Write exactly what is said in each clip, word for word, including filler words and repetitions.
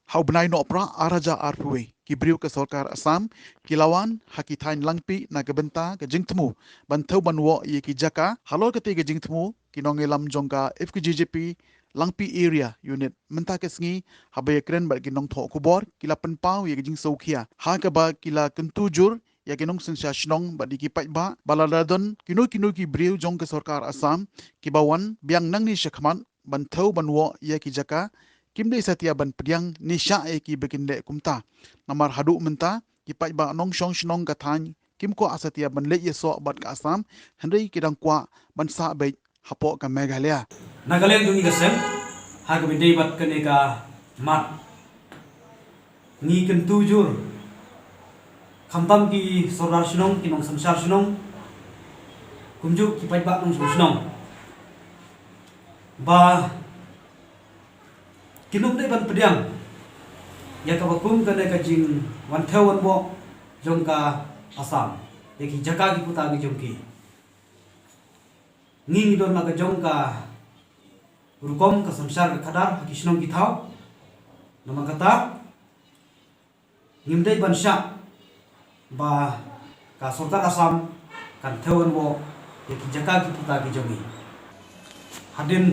Ha u bnai Nohprah ar hajar arphew wei, ki briew ka sorkar Assam ki la wan ha ki thaiñ Langpih na ka bynta ka jingthmu ban thew ban woh ïa ki jaka. Halor katei ka jingthmu, ki nongïalam jong ka F K J J P Langpih Area Unit mynta ka sngi, haba ïakren bad ki nongthoh khubor, ki la pynpaw ïa ka jingsngewkhia ha kaba ki la kyntu jur ïa ki nongsynshar shnong bad ïa ki paidbah ba lada don kino kino ki briew jong ka sorkar Assam kiba wan biang nangne shakhmat ban thew ban woh ïa ki jaka, kim dei satia ban pdiang ne shah ïa ki ba kin leh kumta. Namar haduh mynta ki paidbah nongshong shnong ka thaiñ kim kwah satia ban leit ïasoh bad ka Assam, hynrei ki dang kwah ban sah beit hapoh ka Meghalaya. Na ka liang jong ngi ka sem, ha kaba ïadei bad kane ka mat, ngi kyntu jur, khamtam ki sordar shnong, ki nongsynshar shnong, kumjuh ki paidbah nongshong shnong, ba kin ym dei ban pdiang ïa kaba kum kane ka jingwan thew wan woh jong ka Assam ïa ki jaka ki puta ki jong ki. Ngi ngi don la ka jong ka rukom ka synshar ka khadar ha ki shnong ki thaw. Namar kata, ngim dei ban shah ba ka sorkar Assam kan thew wan woh ïa ki jaka ki puta ki jong ngi. Hadien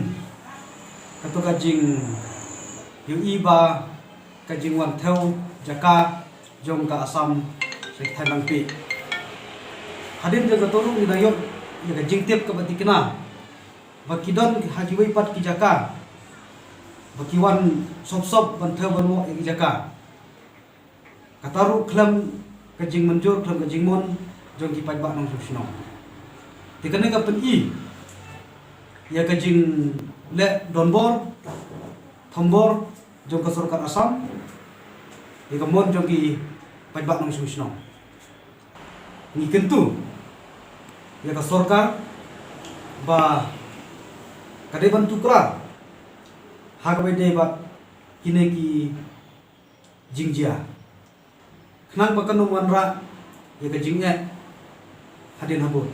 kato ka jingïohi ba ka jingwan thew jaka jong ka Assam sha ki thaiñ Langpih, hadien jong kato ruh ngi dang ïoh ïa ka jingtip kaba thikna ba ki don ha kiwei pat ki jaka ba ki wan sop sop ban thew ban woh ïa ki jaka. Kata ruh khlem ka jingmynjur, khlem ka jingmon jong ki paidbah nongshong shnong. Te kane ka pyni ïa ka jingleh donbor thombor jong ka sorkar Assam ïa ka mon jong ki paidbah nongshong shnong. Ngi kyntu ïa ka sorkar ba ka dei ban tuklar ha kaba ïadei bad kine ki jingjia, khnang ba kan ym wanrah ïa ka jingeh hadien habud.